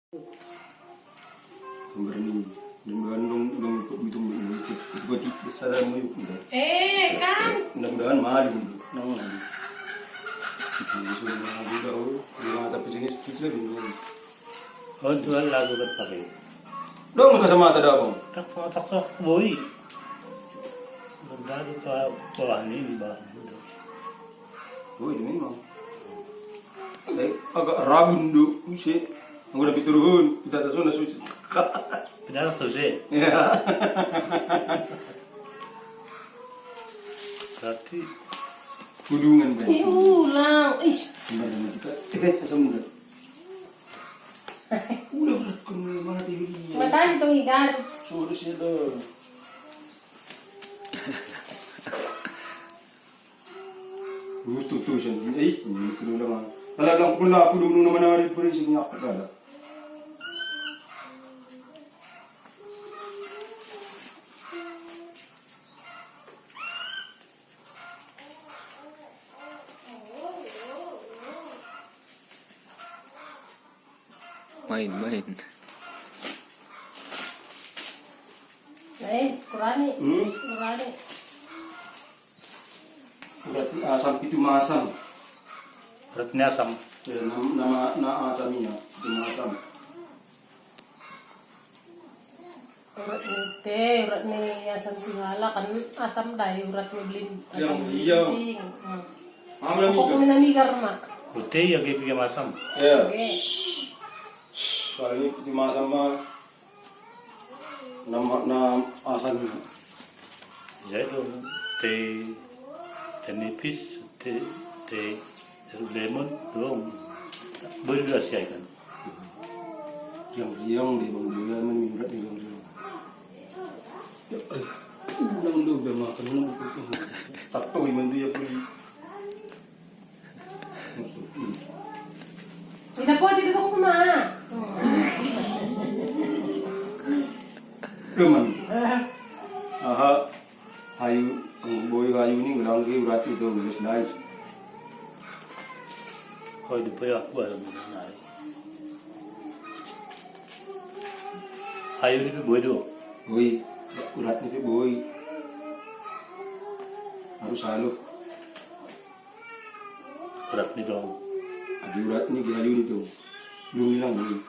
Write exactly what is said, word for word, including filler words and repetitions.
Gambar ni, mudah-mudahan dong, dong ikut, ikut, ikut, ikut, ikut, salah mau ikut, udah. Eh, kan? Mudah-mudahan malum. Nah, malum. Sudah malum dah, oh. Dia mata pesimis, pesimis dulu. Oh, itu lagu kan pakai. Dong, kacamata dah, Bang. Tak, tak, tak, boy. Udah, itu, wah, ini di bawah. Oh, ini memang. Agak rabun do, use. Anggo na pituruhon, pita tasona susi. Pita tasona susi. Iya. Berarti hudungan, Bang. Diulang, ish. Benar, benar juga. Eh, asam udah. Udah, udah, kena mati dia. Matanya tuh ikan. Suruh sih tuh. Gusto tu sian, eh, ini kudu nama. Kalau lang pula aku dulu nama nari polisi nyak kada. Main, main. Main, kurani. Hmm? Kurani. Urat ni asam, pitu masam. Urat ni asam. Ya, nama, nama, na asam iya, pitu masam. Urat ni te, urat ni asam singala kan asam dai, urat ni beling, asam beling. Iya. Hmm. Pokokna na migar ma. Urat ni asam. Iya. Oke. Soalna pitu masam ma. Nama, nama asam. Jadi dong, te, te nipis, te, te, te lemon, dong. Boleh dulu siai kan. Yang, yang di bang dia main urat di bang dia. Ulang do, udah makan, ulang. Tak tahu, iman dia pun. Ina po, tidak tahu kemana. Cuman. Aha. Hayu, boi hayu ni, ulang ke urat itu, udah nice. Kau di pea, aku ada mana. Hayu ni pe boi do. Boi, urat ni pe boi. Harus halus. Urat ni dong. Adi urat ni, di hayu ni dong. Belum hilang, belum.